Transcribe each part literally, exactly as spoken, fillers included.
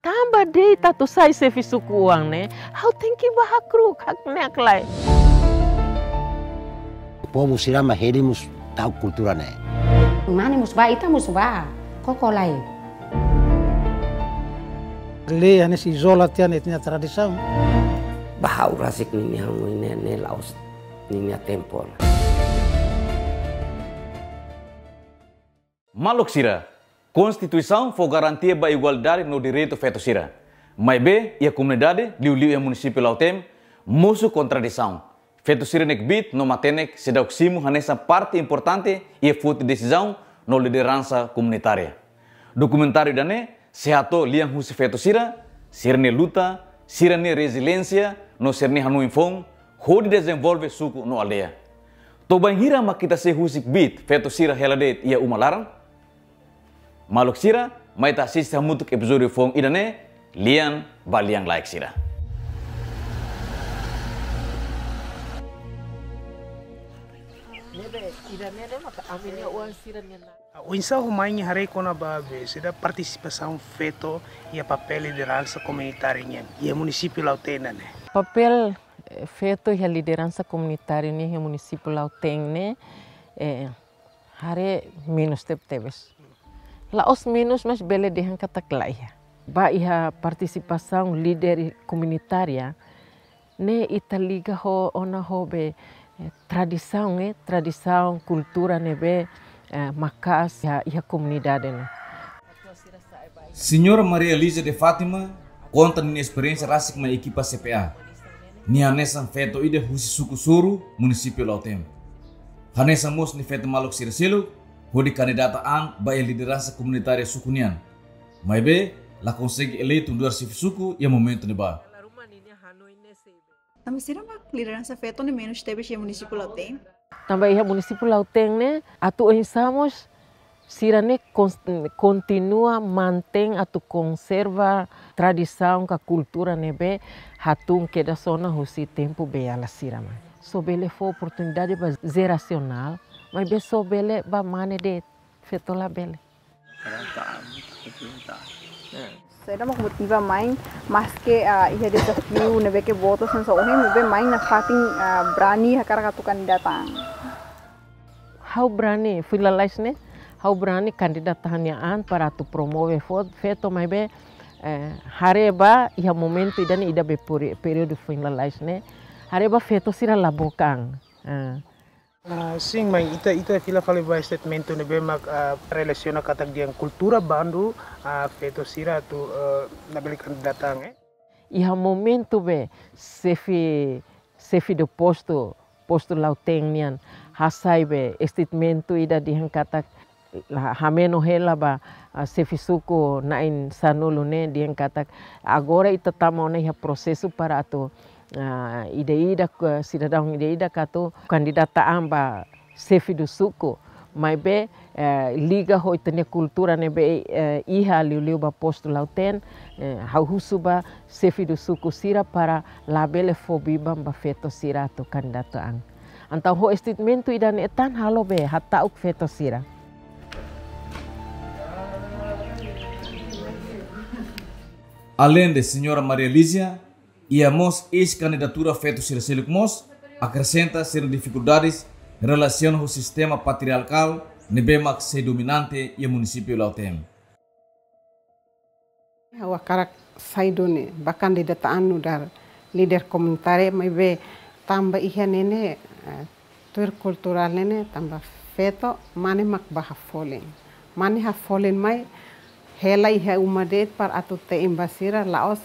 Tanba de'it atu sai xefe suku oan ne'e, ha'u tenke bá hakru'uk, hakne'ak lai. Povu sira mak hedi mós ta'uk kultura ne'e. Mane mós bá, ita mós bá. Koko lai. Lei hanesan izola tiha ita-nia tradisaun. Ba ha'u rasik ninia hanoin ne'e, ne'e la'ós ninia tempu. Maluk sira, Konstituisaun fó garantia ba igualdade no direitu feto sira. Maibé, iha komunidade, liuliu iha munisípiu Lautém, mosu kontradisaun. Feto sira ne'e kbiit no matenek seidauk simu hanesan parte importante iha foti desizaun no lideransa komunitária. Dokumentáriu ida-ne'e sei hato'o lian husi feto sira, sira-nia luta, sira-nia reziliénsia, no sira-nia hanoin foun, hodi dezenvolve suku no aldeia. To'o bainhira mak ita sei husik kbiit feto sira hela de'it iha uma laran? Maluk sira, mai ita asiste hamutuk epizódiu foun ida-ne'e, lian ba lian laek sira. Ne'ebé, ida-ne'e ne'e maka ami-nia oan sira-nia naran. Oinsá ho mai nia haree kona-ba be saida partisipasaun feto iha papél lideransa komunitária nian iha munisípiu Lautém ne'e? Papél, eh, feto iha lideransa komunitária nian iha munisípiu Lautém ne'e, eh, haree menus tebetebes. La'ós menus, mas bele dehan katak laiha. Ba iha partisipasaun líder komunitária ne'e ita liga ho ona ho be, eh, tradisaun, eh, tradisaun kultura ne'ebé, eh, maka'as iha, iha komunidade ne'e. Señora Maria Lígia de Fátima konta ninia esperiénsia rasik mai ekipa C P A. Nia hanesan feto ida husi suku Suru, munisípiu Lautém. Hanesan mós nia feto maluk sira seluk, hodi kandidata an ba iha lideransa komunitária suku nian. Maibé, la konsege eleitu nu'udar xefe suku iha momentu ne'ebá. Tanba sira mak lideransa feto ne'e menus tebes iha munisípiu Lautém. Tanba iha munisípiu Lautém ne'e, atu oinsá mós sira ne'e kons-, kontinua mantein atu konserva tradisaun ka kultura ne'ebé hatún kedas ona husi tempu beiala sira mai. Só bele fó oportunidade ba jerasionál, maibé só bele ba mane de'it, feto labele. Saida mak motiva main, maske, ah, iha dezafiu ne'ebé ke votu hanesan ohin, maibé main nafatin, ah, brani hakarak atu kandidata an? Ha'u brani, foin lalais ne'e, ha'u brani kandidata ha'u-nia an para atu promove fo-, feto maibé, eh, haree ba iha momentu ida-ne'e ida be peri-, períodu foin lalais ne'e, haree ba feto sira la book an. Ah. Ah, sin, main ita, ita fila fali ba statement ne'ebé mak, ah, relasiona katak dehan kultura bandu, ah, feto sira atu, eh, labele kandidata an, eh. Iha momentu be xefe, xefe de postu, postu Lautém nian, hasai be statement ida dehan katak la, hameno hela ba, ah, xefe suku na'in sanulu ne'e dehan katak agora ita tama ona iha prosesu para atu, ah, ida-idak, eh, sidadaun ida-idak atu kandidata an ba xefe do suku. Maibé, eh, liga ho ita-nia kultura ne'ebé, eh, iha liuliu ba postu Lautém, eh, ha'u husu ba xefe do suku sira para labele fó biban ba feto sira atu kandidata an. Entaun ho statement ida-ne'e tan halo be hata'uk feto sira. Além de Señora Maria Lígia, iha mós eis-kandidatura feto sira seluk mós akresenta sira-nia difikuldades relasiona ho sistema patriarkál ne'ebé mak sei dominante iha munisípiu Lautém. Ha'u hakarak sai duni ba kandidata an nu'udar líder komunitária maibé tanba iha ne'e ne'e, eh, tuir kulturál ne'e ne'e tanba feto mane mak ba hafolin. Mane hafolin mai hela iha uma de'it para atu te'in ba sira la'ós,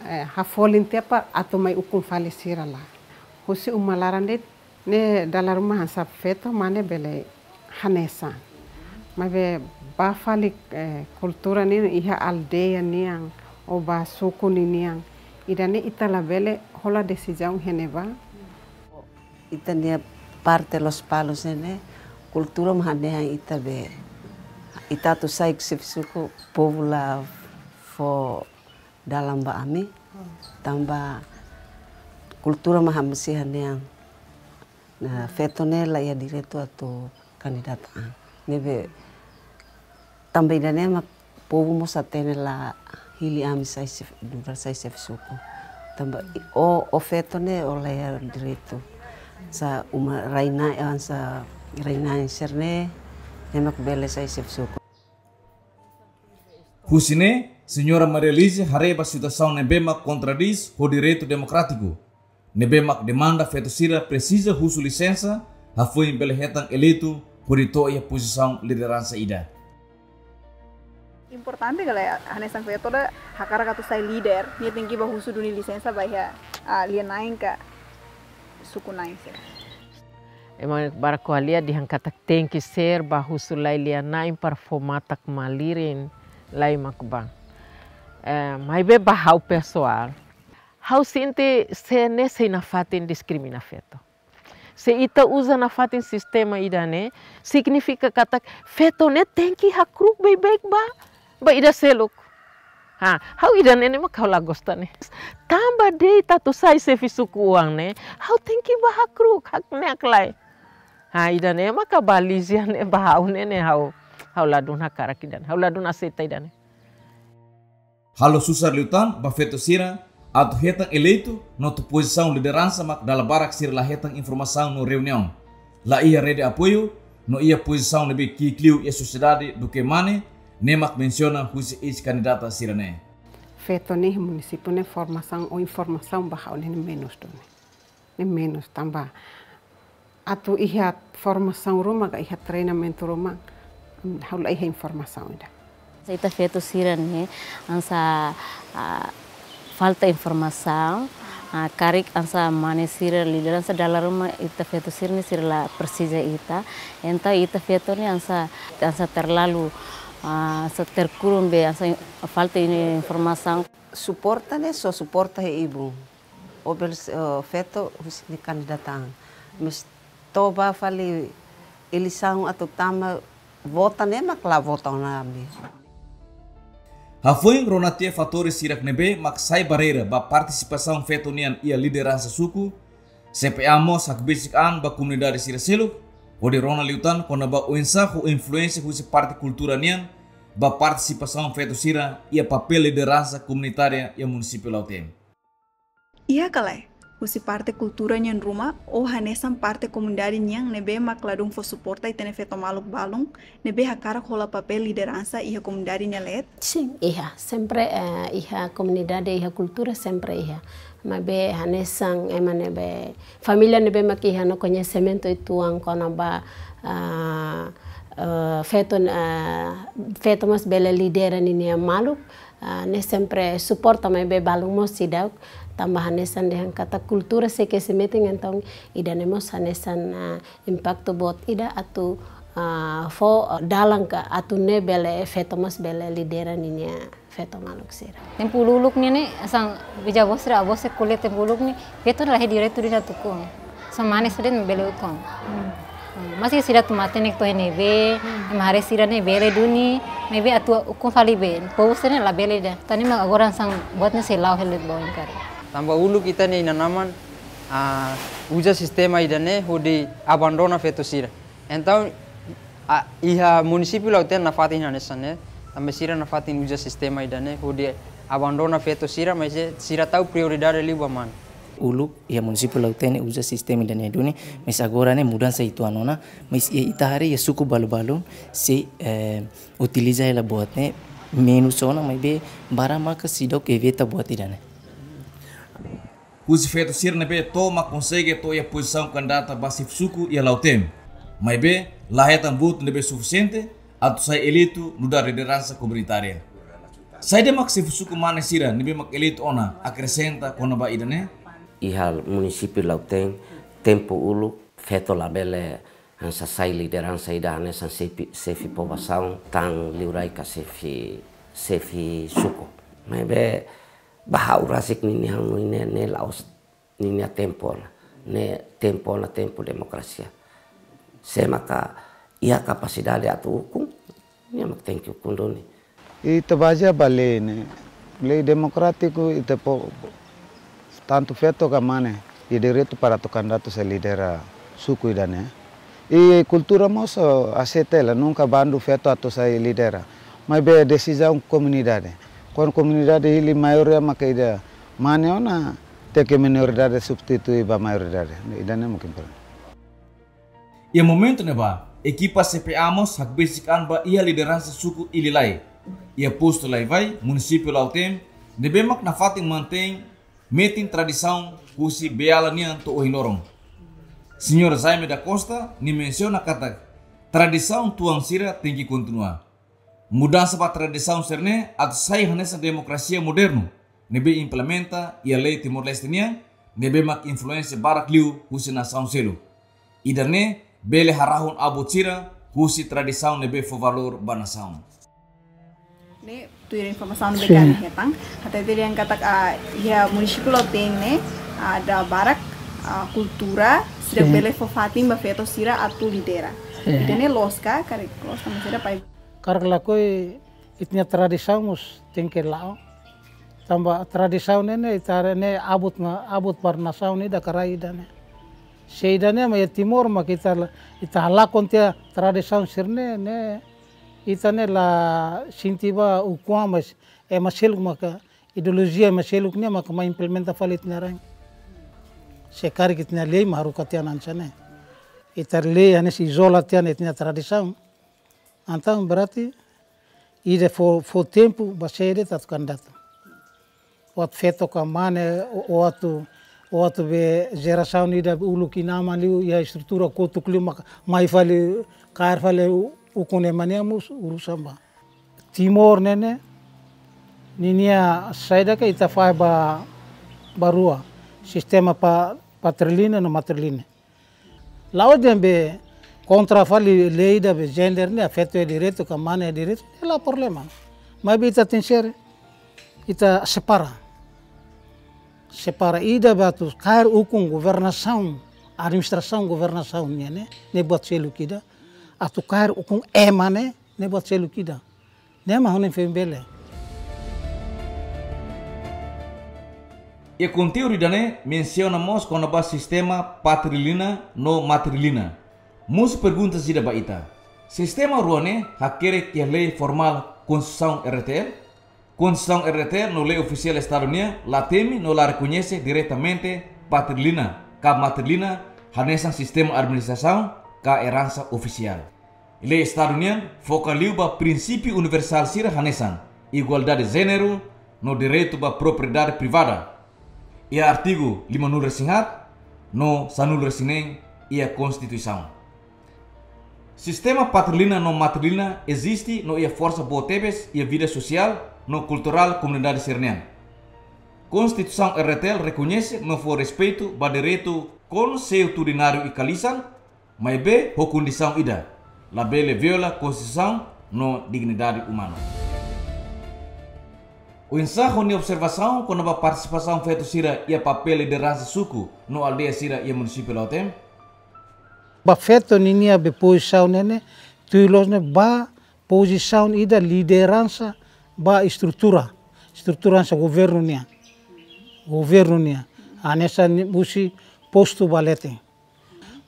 eh, hafolin tiha para atu mai ukun fali sira lae. Husi uma laran de'it ne'e dala ruma hanesan feto mane bele hanesan. Maibé ba fali, eh, kultura nian iha aldeia nian, ou ba suku ninian. Ida-ne'e ita labele hola desizaun iha ne'ebá. Ita-nia parte Lospalos ne'e, kultura mak hanehan ita be. Ita atu sai xefe suku povu la fó dalan ba ami. Tanba kultura mak hanesan nian. Nah, feto ne'e la iha direitu atu kandidata an. Ne'ebé tanba ida-ne'e mak povu mós hatene la Hili ami sai xefe, nu'udar sai xefe suku. Tanba i-, o, o feto ne'e o la iha direitu. Sá uma rai-na'in, hanesan rai-na'in sira-ne'e, ne'e mak bele sai xefe suku. Husi ne'e, Señora Maria Lígia haree ba situasaun ne'ebé mak kontradís ho direitu demokrátiku. Ne'ebé mak demanda feto sira presiza husu lisensa, hafoin bele hetan eleitu, hodi to'o iha pozisaun lideransa ida. Importante ka lae, hanesan feto ida hakarak atu sai líder, nia tenke bá husu duni lisensa ba iha, ah, lia-na'in ka suku-na'in sira. Ema barak ko'alia dehan katak tenke ser bá husu lai lia-na'in para fó matak malirin lai mak bá. Eh, maibé ba ha'u pesoál. Ha'u sente se ne'e sei nafatin diskrimina feto. Se ita uza nafatin sistema ida-ne'e, signifika katak feto ne'e tenke hakru'uk beibeik ba, ba ida seluk. Ha, ha'u ida-ne'e ne'e mak ha'u la gosta ne'e. Tanba de'it atu sai xefe suku oan ne'e, ha'u tenke bá hakru'uk, hak ne'e hak lae. Ha, ida-ne'e maka ba Lígia ne'e ba ha'u ne'e ne'e ha'u, ha'u ladún hakarak ida-ne'e, ha'u ladún aseita ida-ne'e. Halo susar liután ba feto sira atu hetan eleitu no to'o pozisaun lideransa mak dala barak sira la hetan informasaun no reuniaun. La iha rede apoiu no iha pozisaun ne'ebé ki'ik liu iha sosiedade duké mane, ne'e mak mensiona husi eis-kandidata sira-ne'e. Feto ne'e iha munisípiu ne'e formasaun ou informasaun ba ha'u ne'e menus duni. Ne'e menus tanba atu iha formasaun ruma ka iha treinamentu ruma, ha'u la iha informasaun ida. Ita feto sira-ne'e hanesan, ah, falta informasaun, ah, karik hanesan mane sira lideransa dala ruma ita feto sira-ne'e sira la presiza ita. Entaun ita feto ne'e hanesan, hanesan terlalu, ah, hanesan terkurung be hanesan falta informasaun. Suporta ne'e só suporta iha ibun. Ou bele, eh, feto husi nia kandidata an. Mas to'o bá fali eleisaun atu tama vota ne'e mak la vota ona ami. Hafoin rona tiha fatores sira ne'ebé mak sai barreira ba partisipasaun feto nian iha lideransa suku, C P A mós hakbesik an ba komunidade sira seluk, hodi rona liután kona-ba oinsá ho influénsia husi parte kultura nian ba partisipasaun feto sira iha papél lideransa komunitária iha munisípiu Lautém. Iha ka lae, husi parte kultura nian ruma, ou hanesan parte komunidade nian ne'ebé mak ladún fó suporta ita-nia feto maluk balun, ne'ebé hakarak hola papél lideransa iha komunidade nia leet? Sin, iha. Sempre, eh, iha komunidade, iha kultura sempre iha. Maibé hanesan ema ne'ebé, família ne'ebé mak iha no koñesimentu uitoan kona-ba, ah, eh, feto, ah, feto mós bele lidera ninia maluk, ah, ne'e sempre suporta maibé balun mós seidauk, tanba hanesan dehan katak kultura sei kesimeten, entaun ida-ne'e mós hanesan, ah, impaktu boot ida atu, ah, fó, ah, dalan ka atu nune'e bele feto mós bele lidera ninia feto maluk sira. Tempu uluk ne'e ne'e, hanesan bijavó sira, avó sira ko'alia tempu uluk ne'e, feto la iha direitu duni atu ukun. Só mane sira de'it bele ukun. Hmm. Hmm. Maski sira atu matenek to'o iha ne'ebé, hmm, ema haree sira ne'e bele duni, maibé atu ukun fali be, povu sira ne'e labele ida. Tan ne'e mak agora hanesan buat ne'e sei la'o hela ba oin karik. Tanba uluk ita-nia inan-aman, ah, uza sistema ida-ne'e hodi abandona feto sira. Entaun, ah, iha munisípiu Lautém nafatin hanesan ne'e, tanba sira nafatin uza sistema ida-ne'e hodi abandona feto sira, maibé sira tau prioridade liu ba mane. Uluk iha munisípiu Lautém ne'e uza sistema ida-ne'e duni, mas agora ne'e mudansa uitoan ona, mas iha ita haree iha suku balu-balu sei, eh, utiliza hela buat ne'e menus ona, maibé barak maka seidauk evita buat ida-ne'e. Husi feto sira ne'ebé to'o mak konsege to'o iha pozisaun kandidata ba xefe suku iha Lautém. Maibé, la hetan votu ne'ebé sufisiente atu sai eleitu nu'udar lideransa komunitária. Saida mak xefe suku mane sira ne'ebé mak eleitu ona akresenta kona-ba ida-ne'e? Iha munisípiu Lautém, tempu uluk, feto labele hanesan sai lideransa ida hanesan xefe, xefe povoasaun, tan liurai ka xefe, xefe suku. Maibé, ba ha'u rasik ninia hanoin ne'e, ne'e la'ós ninia tempu ona. Ne'e tempu ona tempu demokrasia. Sé maka iha kapasidade atu ukun, nia mak tenke ukun duni. Ita bazeia ba lei ne'e, lei demokrátiku ita po, tantu feto ka mane, iha direitu para atu kandidatu sai lidera suku ida-ne'e. I kultura mós aseita hela, nunka bandu feto atu sai lidera. Maibé desizaun komunidade. Kuandu komunidade hili maioria maka ida mane ona, tenke minoridade substitui ba maioridade. Ida-ne'e mungkin pernah. Iha momentu ne'ebá, ekipa C P A mós hakbesik an ba iha lideransa suku Ililai, iha postu Laivai, munisípiu Lautém, ne'ebé mak nafatin mantein metin tradisaun husi Beala nian to'o ohin loron. Señór Jaime da Costa, nia mensiona katak tradisaun tuan sira tenke kontinua. Mudansa ba tradisaun sira-ne'e atu sai hanesan demokrasia modernu, ne'ebé implementa iha lei Timor-Leste nian, ne'ebé mak influénsia barak liu husi nasaun seluk. Ida-ne'e bele harahun abut sira husi tradisaun ne'ebé fó valór ba nasaun. Ne'e, tuir informasaun ne'ebé Sin. kami hetan, hatete dehan katak, ah, iha munisípiu Lautém ne'e, ah, ada barak, ah, kultura, sira Sin. bele fó fatin ba feto sira atu lidera. Sin. Ida-ne'e loos ka, karik loos tanba sira pai. Karik lakohi ita-nia tradisaun mós tenke la'o. Tanba tradisaun ne'e ne'e ita haree ne'e abut na, abut ba nasaun ida ka rai ida-ne'e. Se ida-ne'e mak iha Timor mak ita la, ita halakon tiha tradisaun sira-ne'e, ne'e ita ne'e la sente ba ukun-an, mas ema seluk maka ideolojia ema seluk ne'e maka mai implementa fali ita-nia rain. Se karik ita-nia lei mak haruka tiha hanesan ne'e. Ita lei hanesan izola tiha ita-nia tradisaun. Entaun berarti ida fó, fó tempu ba sé de'it atu kandidata. Atu feto ka mane, o, o atu, o atu be jerasaun ida be uluk inan-aman liu iha estrutura kotuk liu maka mai fali, kaer fali u-, ukun ema nian mós urusan ba. Timor ne'e ne'e, ninia saida ka ita fahe ba, ba rua. Sistema pa-, patrilinear no matrilinear. La'ós dehan be kontra fali lei ida be gender ne'e, feto iha direitu ka mane iha direitu, ne'e la problema. Maibé ita tenke ser, ita separa. Separa ida be atu kaer ukun governasaun, administrasaun governasaun nian ne'e, ne'e buat seluk ida. Atu kaer ukun ema ne'e, ne'e buat seluk ida. Ne'e mak ha'u-nia feen bele. Iha konteúdu ida-ne'e mensiona mós kona-ba sistema patrilinear no matrilinear. Mosu pergunta ida ba ita. Sistema rua ne'e hakerek iha lei formál Konstituisaun R D T L? Konstituisaun R D T L no lei ofisiál Estadu nian la temi no la rekoñese diretamente patrilinear ka matrilinear hanesan sistema administrasaun ka eransa ofisiál. Lei Estadu nian foka liu ba prinsípiu universál sira hanesan igualdade jéneru no direitu ba propriedade privada, iha artigu limanulu-resin-haat no sanulu-resin-neen iha Konstituisaun. Sistema patrilinear no matrilinear eziste no iha forsa boot tebes iha vida sosiál no kulturál komunidade sira-nian. Konstituisaun R D T L rekoñese no fó respeitu ba direitu konsuetudináriu i kalisan, maibé ho kondisaun ida, labele viola Konstituisaun no dignidade umana. Oinsá ho nia observasaun kona-ba partisipasaun feto sira iha papél lideransa suku no aldeia sira iha munisípiu Lautém? Ba feto ninia be pozisaun ne'e ne'e, tuir loos ne'e ba pozisaun ida lideransa ba estrutura, estrutura hanesan governu nian. Governu nian. Hanesan ni-, husi postu ba leten.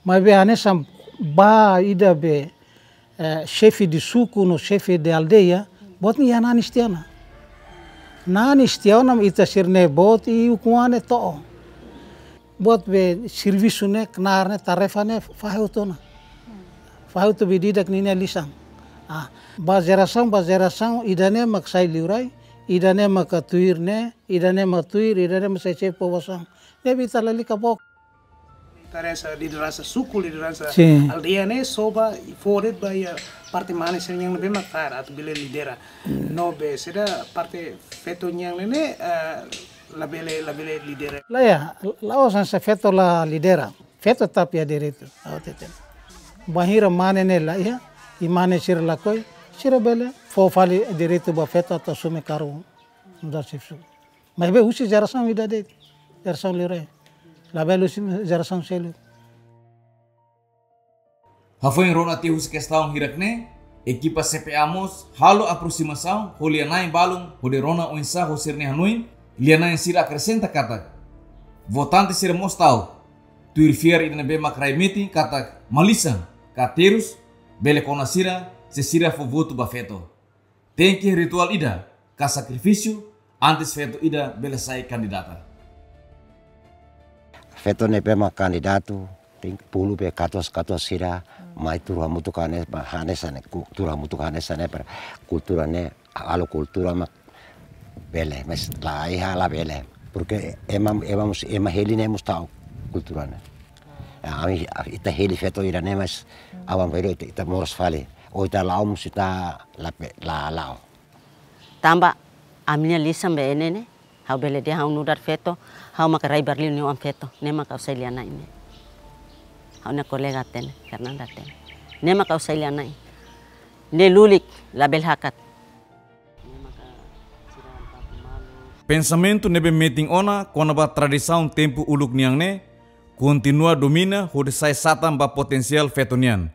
Maibé hanesan ba ida be, eh, xefe de suku no xefe de aldeia, buat ne'e iha nanis tiha ona. Nanis tiha ona ita sira-ne'e boot i ukun-an ne'e to'o. Buat be servisu ne'e, knaar ne'e, tarefa ne'e, fahe hotu ona. Fahe hotu be di'ak ninia lisan. Ah, ba jerasaun, ba jerasaun, ida-ne'e mak sai liurai, ida-ne'e mak tuir ne'e, ida-ne'e mak tuir, ida-ne'e mak sai xefe povoasaun. Ne'ebé ita lalika book. Lideransa, lideransa suku, lideransa Sin. aldeia ne'e, só ba, fó de'it ba iha parte mane sira-nian ne'ebé mak kaer, atu bele lidera. No be, saida parte feto nian ne'e ne'e, eh, labele, labele lidera. Laiha, la'ós hanesan feto la lidera. Feto tetap iha direitu, ha'u hateten. Bainhira mane ne'e laiha, i mane sira lakohi, sira bele fó fali direitu ba feto atu asume kargu nu'udar xefe suku. Maibé husi jerasaun ida de'it, jerasaun liurai. Labele husi jerasaun seluk. Hafoin rona tiha husi kestaun hirak-ne'e, ekipa C P A mós halo aprosimasaun ho lia-na'in balun hodi rona oinsá ho sira-nia hanoin, lia-na'in sira akresenta katak votante sira mós ta'uk tuir fiar ida ne'ebé mak rai metin katak malisan ka terus bele kona sira se sira fó votu ba feto. Tenke rituál ida, ka sakrifísiu antes feto ida bele sai kandidata. Feto ne'ebé mak kandidatu, tin pulu be katuas-katuas sira, mai tuur hamutuk hanesan, hanesan ne'e, ku-, tuur hamutuk hanesan ne'e, para kultura ne'e, halo kultura mak bele, mas la iha labele. Porque ema, ema mós, ema heli ne'e mós tau kultura ne'e. Ya, ami, ita heli feto ida-ne'e mas aban-bainrua ita, ita moras fali. Ou ita la'o mós ita la pe-, la la'o. Tanba ami-nia lisan be ne'e ne'e, ha'u bele dehan ha'u nu'udar feto, ha'u maka rai Barliu nia oan feto, ne'e maka ha'u sai lia-na'in ne'e. Ha'u-nia kolega hatene, Fernanda hatene. Ne'e maka ha'u sai lia-na'in. Ne'e lulik, labele hakat. Pensamentu ne'ebé metin ona kona-ba tradisaun tempu uluk nian ne'e kontinua domina hodi sai satan ba potensiál feto nian.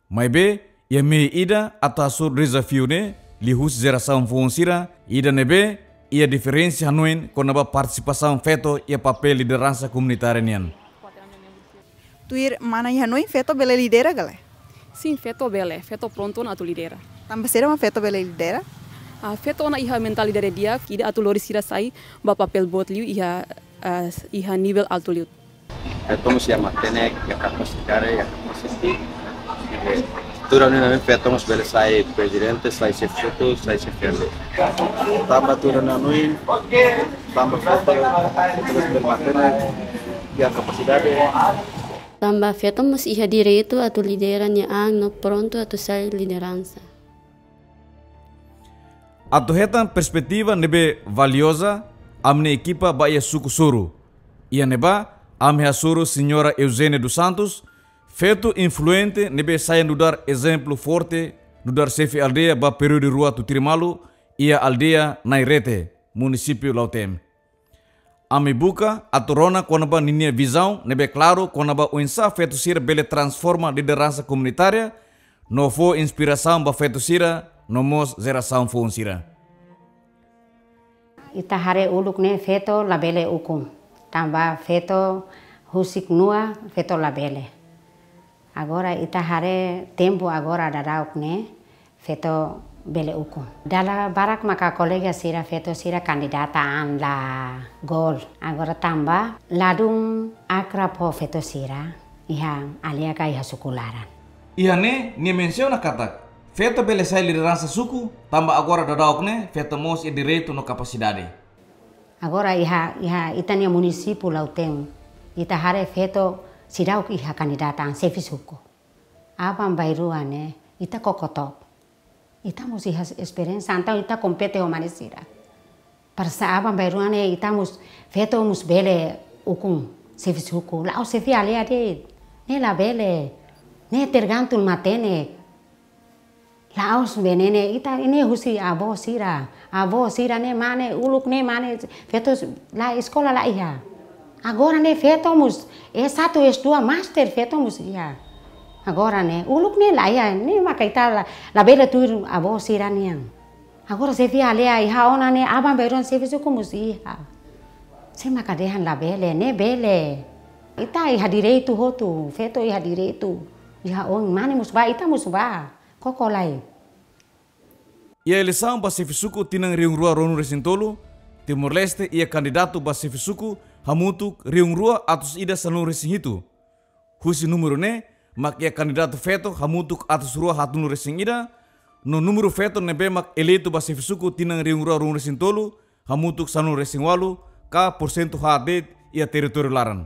Maibé, iha mehi ida atu hasoru dezafiu ne'e, liuhusi jerasaun foun sira, ida ne'ebé iha diferensa hanoin kona-ba partisipasaun feto iha papél lideransa komunitária nian. Tuir mana iha hanoin feto bele lidera ka lae? Sin, feto bele, feto prontu ona atu lidera. Tanba saida mak feto bele lidera? Ah, feto ona iha mentalidade di'ak, ida atu lori sira sai ba papél boot liu iha, ah, iha nivel altu liu. Feto mós iha matenek, iha kapasidade, iha kapasiti. Eh, tuir hanoin ami feto mós bele sai prezidente, sai xefe suku, sai xefe aldeia. Tanba tuir hanoin, tanba feto, feto mós bele matenek, iha kapasidade. Tanba feto mós iha direitu atu lidera nia an no prontu atu sai lideransa. Atu hetan perspetiva ne'ebé valioza, ami-nia ekipa ba iha suku Suru. Iha ne'ebá, ami hasoru Señora Eugénia dos Santos, feto influente ne'ebé sai nu'udar ezemplu forte, nu'udar xefe aldeia ba períodu rua tutuir malu, iha aldeia Nairete, munisípiu Lautém. Ami buka atu rona kona-ba ninia vizaun ne'ebé klaru kona-ba oinsá feto sira bele transforma lideransa komunitária, no fó inspirasaun ba feto sira, no mós jerasaun foun sira. Ita haree uluk ne'e feto labele ukun, tanba feto husik nua, feto labele. Agora ita haree tempu agora daudauk ne'e, feto bele ukun. Dala barak maka kolega sira feto sira kandidata an la gol. Agora tanba ladún akrab ho feto sira iha aldeia ka iha suku laran. Iha ne'e, nia mensiona katak, feto bele sai lideransa suku, tanba agora daudauk ne'e, feto mós iha direitu no kapasidade. Agora iha, iha ita-nia munisípiu Lautém, ita haree feto seidauk iha kandidata an xefe suku. Aban-bainrua ne'e, ita koko took. Ita mós iha esperiénsia, entaun ita kompete ho mane sira. Para sai aban-bainrua ne'e, ita mós, feto mós bele ukun xefe suku. La'ós xefe aldeia de'it. Ne'e labele. Ne'e tergantung matenek. La'ós be ne'e ne'e, ita ne'e husi avó sira. Avó sira ne'e mane, uluk ne'e mane, feto la eskola la iha. Agora ne'e feto mós, S satu, S dua, master feto mós iha. Agora ne'e, uluk ne'e la iha, ne'e maka ita la, labele tuir avó sira nian. Agora xefe aldeia iha ona ne'e, aban-bainrua xefe suku mós iha. Sé maka dehan labele, ne'e bele. Ita iha direitu hotu, feto iha direitu. Iha oin, mane mós bá, ita mós bá. Koko lai. Iha eleisaun ba xefe suku tinan rihun rua ruanulu-resin-tolu, Timor-Leste iha kandidatu ba xefe suku hamutuk rihun rua atus ida sanulu-resin-hitu. Husi númeru ne'e, mak iha kandidatu feto hamutuk atus rua haatnulu-resin-ida, no númeru feto ne'ebé mak eleitu ba xefe suku tinan rihun rua ruanulu-resin-tolu, hamutuk sanulu-resin-ualu, ka porsentu haat de'it iha territóriu laran.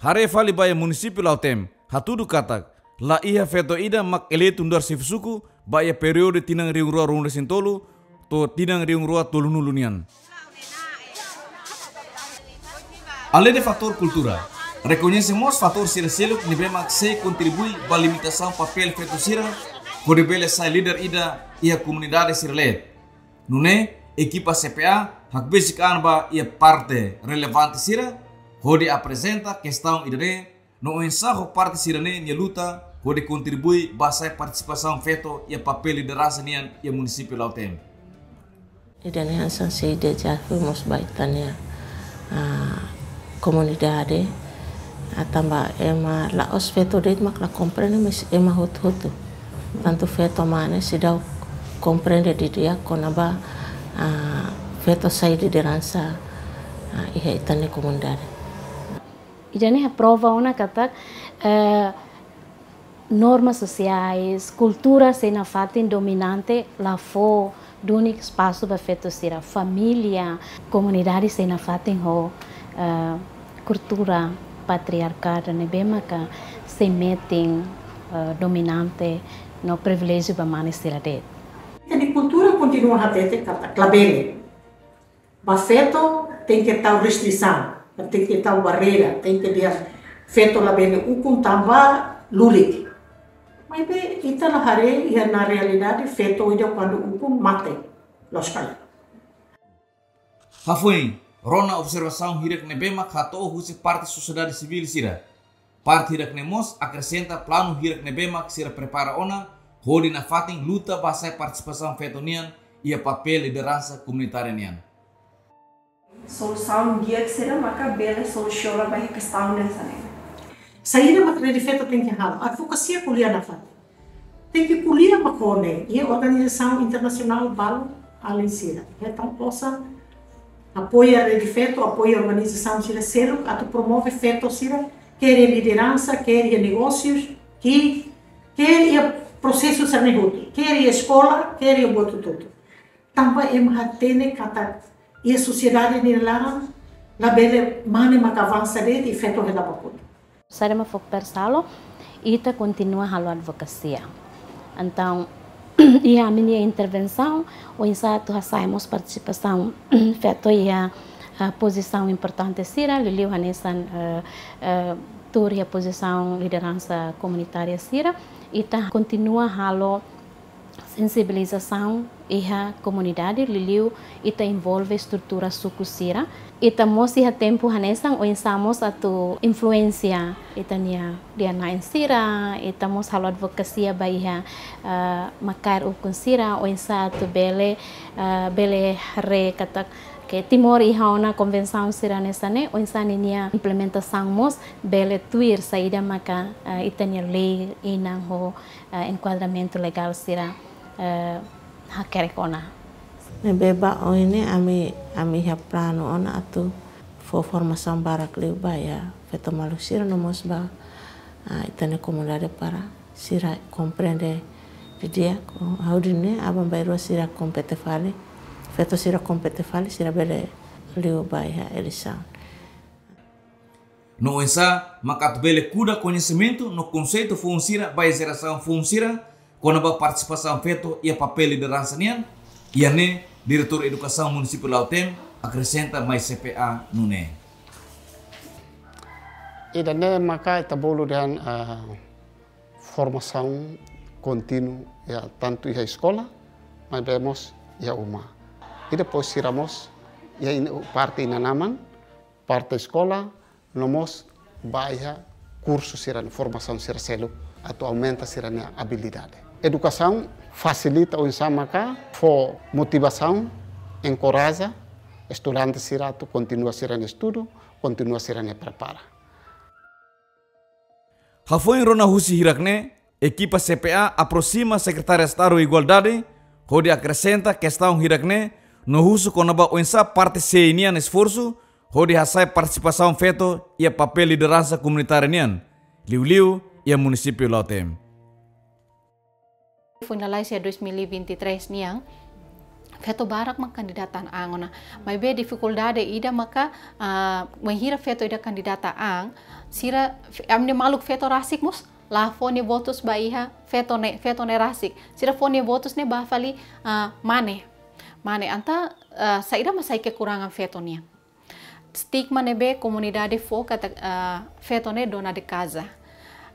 Haree fali ba iha munisípiu Lautém, hatudu katak, la iha feto ida mak eleitu nu'udar xefe suku, ba iha períodu tinan rihun rua ruanulu-resin-tolu, to'o tinan rihun rua tolunulu nian. Além de fatór kultura, rekoñese mós fatór sira seluk ne'ebé mak sei kontribui ba limitasaun papél feto sira, hodi bele sai líder ida iha komunidade sira leet. Nune'e, ekipa C P A hakbesik an ba iha parte relevante sira, hodi aprezenta kestaun ida-ne'e, no oinsá ho parte sira-ne'e nia luta, hodi kontribui ba sai partisipasaun feto iha papél lideransa nian iha munisípiu Lautém. Ida-ne'e hanesan sei dezafiu mós ba ita-nia, ah, komunidade, ah, tanba ema la'ós feto de'it mak la komprende, mas ema hotu-hotu. Tantu feto mane seidauk komprende didi'ak kona-ba Ah, feto sai lideransa, ah, iha ita-nia komunidade. Ida-ne'e prova ona katak, eh, norma sosiais, kultura sei nafatin dominante la fó duni espasu ba feto sira. Família, komunidade sei nafatin ho, eh, kultura patriarkál ne'ebé maka sei metin, eh, dominante no priviléjiu ba mane sira de'it. Ita-nia kultura kontinua hatete katak labele. Ba feto tenke tau restrisaun, tenke tau barreira, tenke dehan feto labele ukun tanba lulik. Maibé ita la haree iha realidade feto ida kuandu ukun mate, loos ka lae. Hafoin, rona observasaun hirak ne'ebé mak hato'o husi parte sosiedade sivíl sira. Parte hirak ne'e mós akresenta planu hirak ne'ebé mak sira prepara ona, hodi nafatin luta ba hasa'e partisipasaun feto nian iha papél lideransa komunitária nian. Solusaun di'ak sira maka bele solusiona ba iha kestaun hanesan ne'e. Saida mak Rede Feto tenke halo? Advokasia ko'alia nafatin. Tenke ko'alia mak ho ne'e, iha organizasaun internasionál balu alin sira. Hetan osan, apoia Rede Feto, apoia organizasaun sira seluk atu promove feto sira, kere lideransa, kere iha negósius, ke, kere iha prosesu sira-ne'e hotu, kere iha eskola, kere iha buat hotu-hotu. Tanba ema hatene katak iha sosiedade nia laran, labele mane maka avansa de'it i feto hela ba kotuk. Saida mak FOKPERS halo, ita kontinua halo advokasia. Entaun, iha ami-nia intervensaun, oinsá atu hasa'e mós partisipasaun feto iha, ah, pozisaun importante sira, liuliu hanesan, eh, eh, tuur iha pozisaun lideransa komunitária sira, ita kontinua halo sensibilizasaun iha komunidade, liuliu ita envolve estrutura suku sira. Ita mós iha tempu hanesan oinsá mós atu influensia ita-nia lia-na'in sira, ita mós halo advokasia ba iha, ah, makaer ukun sira, oinsá atu bele, ah, bele haree katak ke Timor iha ona konvensaun sira hanesan ne'e, oinsá ninia implementasaun mós bele tuir saida maka, ah, ita-nia lei inan ho, eh, enkuadramentu legál sira, eh, hakerek ona. Ne'ebé ba oin ne'e ami, ami iha planu ona atu fó formasaun barak liu ba iha feto maluk sira no mós ba, ah, ita-nia komunidade para sira komprende didi'ak, hodi nune'e aban-bainrua sira kompete fali, feto sira kompete fali, sira bele liu ba iha eleisaun. No oinsá maka atu bele kuda koñesimentu no konseitu foun sira ba iha jerasaun foun sira kona-ba partisipasaun feto iha papél lideransa nian, iha ne'e Diretór Edukasaun Munisípiu Lautém akresenta mai C P A nune'e. Ida-ne'e maka ita bolu dehan, ah, formasaun kontinu, ya, tantu iha eskola, maibé mós iha uma. I depois sira mós iha in-, parte inan-aman, parte eskola, no mós ba iha kursu sira-ne'e, formasaun sira seluk atu aumenta sira-nia abilidade. Edukasaun fasilita oinsá maka fó motivasaun, enkoraja estudante sira atu kontinua sira-nia estudu, kontinua sira-nia prepara. Hafoin rona husi hirak-ne'e, ekipa C P A aproxima Sekretária Estadu Igualdade, hodi akresenta kestaun hirak-ne'e, no husu kona-ba oinsá parte C I nian esforsu, hodi hasa'e partisipasaun feto iha papél lideransa komunitária nian, liuliu iha Munisípiu Lautém. Finaliza iha dois mil e vinte e três nian, feto barak mak kandidata an ona. Maibé difikuldade ida maka, ah, wainhira feto ida kandidata an, sira, ami-nia maluk feto rasik mós la fó nia votus ba iha feto ne'e, feto ne'e rasik. Sira fó nia votus ne'e ba fali, ah, mane. Mane, entaun, ah, saida mak sai kekurangan feto nian. Stigma ne'ebé komunidade fó katak, ah, feto ne'e dona de casa.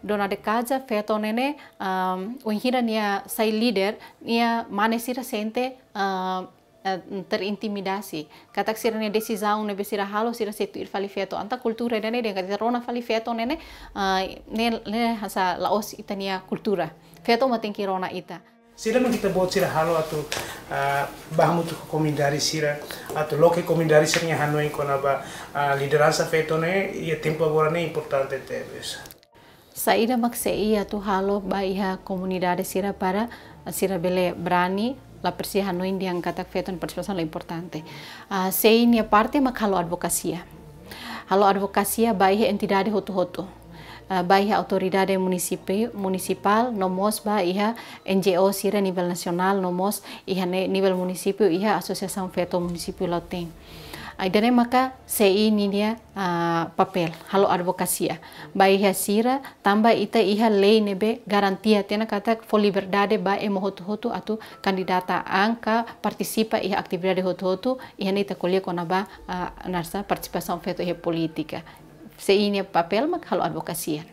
Dona de casa, feto ne'e ne'e, ah, wainhira nia sai líder, nia mane sira sente, ah, ah, terintimidasi. Katak sira-nia desizaun ne'ebé sira halo, sira sei tuir fali feto. Entaun kultura ida-ne'e dehan katak rona fali feto ne'e ne'e, ah, ne'e, ne'e hanesan la'ós ita-nia kultura. Feto mak tenke rona ita. Saida mak ita-boot sira halo atu, ah, ba hamutuk ho komunidade sira, atu loke komunidade sira-nia hanoin kona-ba, ah, lideransa feto ne'e, iha tempu agora ne'e importante tebes. Saida mak C I atu halo ba iha komunidade sira para sira bele brani La presiza hanoin dehan katak feto nia partisipasaun la importante. Ah, C I nia parte mak halo advokasia. Halo advokasia ba iha entidade hotu-hotu. Ah, ba iha autoridade munisipi-, munisipál, no mós ba iha N G O sira nivel nasionál, no mós iha ne-, nivel munisípiu, iha Asosiasaun Feto Munisípiu Lautém. Ah, ida-ne'e maka C I ninia, ah, papél, halo advokasia. Ba iha sira, tanba ita iha lei ne'ebé garantia tiha ona katak fó liberdade ba ema hotu-hotu atu kandidata an ka partisipa iha atividade hotu-hotu, iha ne'e ita ko'alia kona-ba, ah, naran sá, partisipasaun feto iha polítika. C I nia papél mak halo advokasia.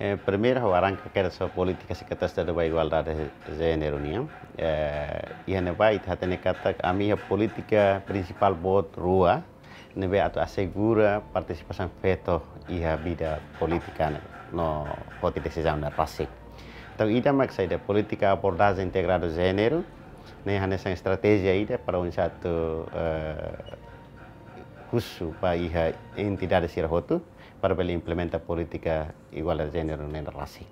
Eh, primeiru, ha'u arranka kedas ho polítika Sekretaria Estadu ba Igualdade Jéneru nian. Eh, iha ne'ebá ita hatene katak ami iha polítika prinsipál boot rua, ne'ebé atu asegura partisipasaun feto iha vida polítika ne'e, no foti desizaun ne'e rasik. Entaun, ida mak saida, polítika abordajen integradu jéneru, ne'e hanesan estratéjia ida para oinsá atu, eh, husu ba iha entidade sira hotu, para bele implementa polítika igualdade jéneru ne'e rasik.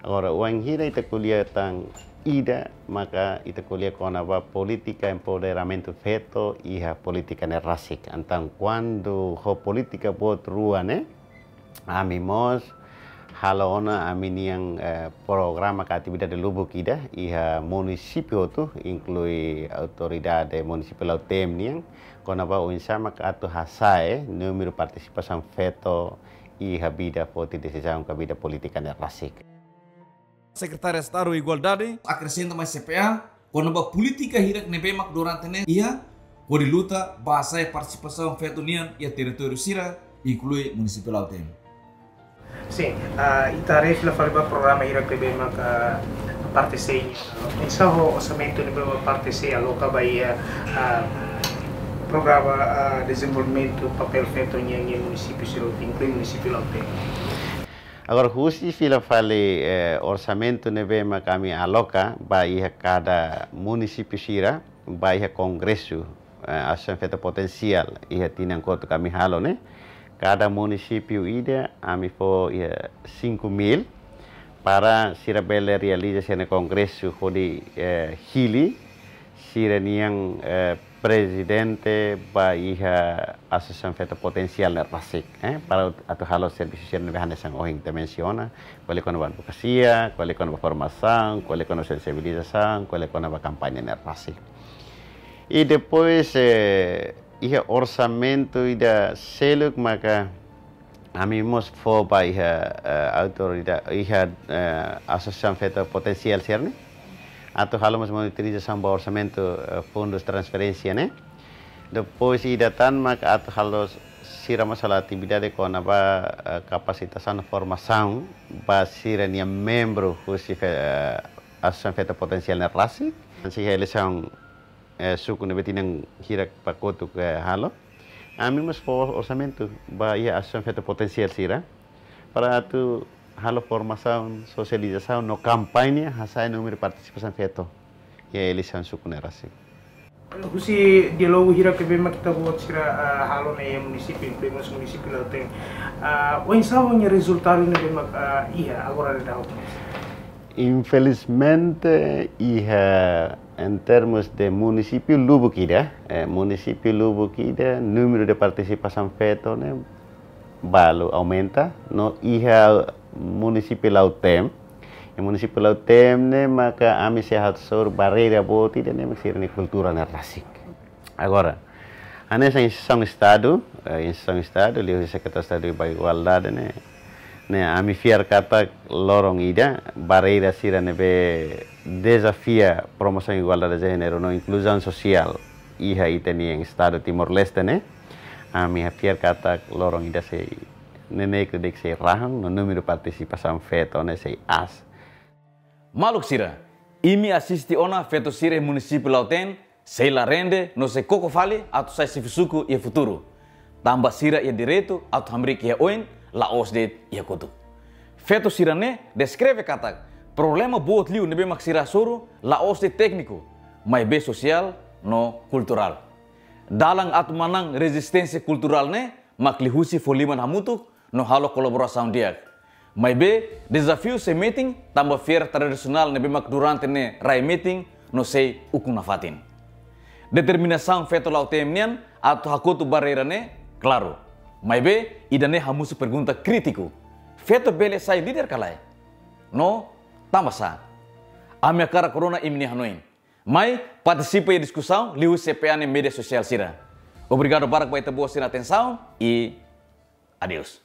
Agora, wainhira ita ko'alia tan ida, maka ita ko'alia kona-ba polítika empoderamentu feto iha polítika ne'e rasik. Entaun, kuandu ho polítika boot rua ne'e, ami mós halo ona ami-nian, eh, programa ka atividade lubuk ida iha munisípiu hotu, inklui autoridade munisípiu Lautém nian, kona-ba oinsá mak atu hasa'e númeru partisipasaun feto iha vida foti desizaun ka vida polítika ne'e rasik. Sekretária Estadu Igualdade akresenta mai C P A, kona-ba polítika hirak ne'ebé mak durante ne'e iha hodi luta ba hasa'e partisipasaun feto nian iha territóriu sira, inklui munisípiu Lautém. Sin, ah, ita refere fali ba programa hirak ne'ebé mak, ah, parte C I nian. Oinsá ho orsamentu ne'ebé mak parte C I aloka ba iha, ah, programa, ah, dezenvolvimentu papél feto nian iha munisípiu sira hotu, inklui munisípiu Lautém. Agora, husi fila fali, eh, orsamentu ne'ebé mak ami aloka ba iha kada munisípiu sira, ba iha kongresu, eh, Asosiasaun Feto Potensiál iha tinan kotuk ami halo ne'e, kada munisípiu ida ami fó iha cinco mil para sira bele realiza sira-nia kongresu hodi, eh, hili sira-nian, eh, prezidente ba iha Asosiasaun Feto Potensiál ne'e rasik, eh, para atu halo servisu sira ne'ebé hanesan ohin ita mensiona, ko'alia kona-ba advokasia, ko'alia kona-ba formasaun, ko'alia kona-ba sensibilizasaun, ko'alia kona-ba kampaña ne'e rasik. I depois, eh, iha orsamentu ida seluk maka ami mós fó ba iha, eh, autoridade, iha, eh, Asosiasaun Feto Potensiál sira-ne'e, atu halo mós monitorizasaun ba orsamentu, eh, fundus transferénsia ne'e. Depois ida tan mak atu halo, sira mós halo atividade kona-ba, eh, kapasitasaun no formasaun ba sira-nia membru husi fe-, eh, Asosiasaun Feto Potensiál ne'e rasik. Hanesan iha eleisaun, eh, suku ne'ebé tinan hirak ba kotuk, eh, halo. Ami mós fó orsamentu ba iha Asosiasaun Feto Potensiál sira para atu halo formasaun, sosializasaun no kampaña hasa'e númeru partisipasaun feto iha eleisaun suku ne'e rasik. Husi diálogu hirak ne'ebé mak ita-boot sira, ah, halo ne'e iha munisípiu, inklui mós munisípiu Lautém. Ah, oinsá ho nia rezultadu ne'ebé mak, ah, iha agora daudaun? Infelizmente, iha, em termos de munisípiu lubuk ida, eh, munisípiu lubuk ida, númeru de partisipasaun feto ne'e balu aumenta, no iha munisípiu Lautém. Iha munisípiu Lautém ne'e maka ami sei hasoru barreira boot ida ne'e mak sira-nia kultura ne'e rasik. Agora, hanesan instituisaun Estadu, eh, instituisaun Estadu, liuhusi Sekretáriu Estadu ba Igualdade ne'e, ne'e ami fiar katak loron ida, barreira sira ne'ebé dezafia promosaun igualdade jéneru no inkluzaun sosiál iha ita-nia Estadu Timor-Leste ne'e, ami fiar katak loron ida sei, neineik de'it sei rahun, no númeru partisipasaun feto ne'e sei aas. Maluk sira, imi asiste ona feto sira iha munisípiu Lautém sei la rende no sei koko fali atu sai xefe suku iha futuru. Tanba sira iha direitu atu hamriik iha oin, la'ós de'it iha kotuk. Feto sira-ne'e deskreve katak problema boot liu ne'ebé mak sira hasoru la'ós de'it tékniku, maibé sosiál no kulturál. Dalan atu manán rezisténsia kulturál ne'e mak liuhusi fó liman hamutuk no halo kolaborasaun di'ak. Maibé, dezafiu sei metin tanba fiar tradisionál ne'ebé mak durante ne'e rai metin no sei ukun nafatin. Determinasaun feto Lautém nian atu hakotu barreira ne'e klaru. Maibé, ida-ne'e hamosu pergunta krítiku. Feto bele sai líder ka lae? No tanba sá? Ami hakarak rona imi-nia hanoin. Mai partisipa iha diskusaun liuhusi C P A nia média sosiál sira. Obrigadu barak ba ita-boot sira-nia atensaun i adeus.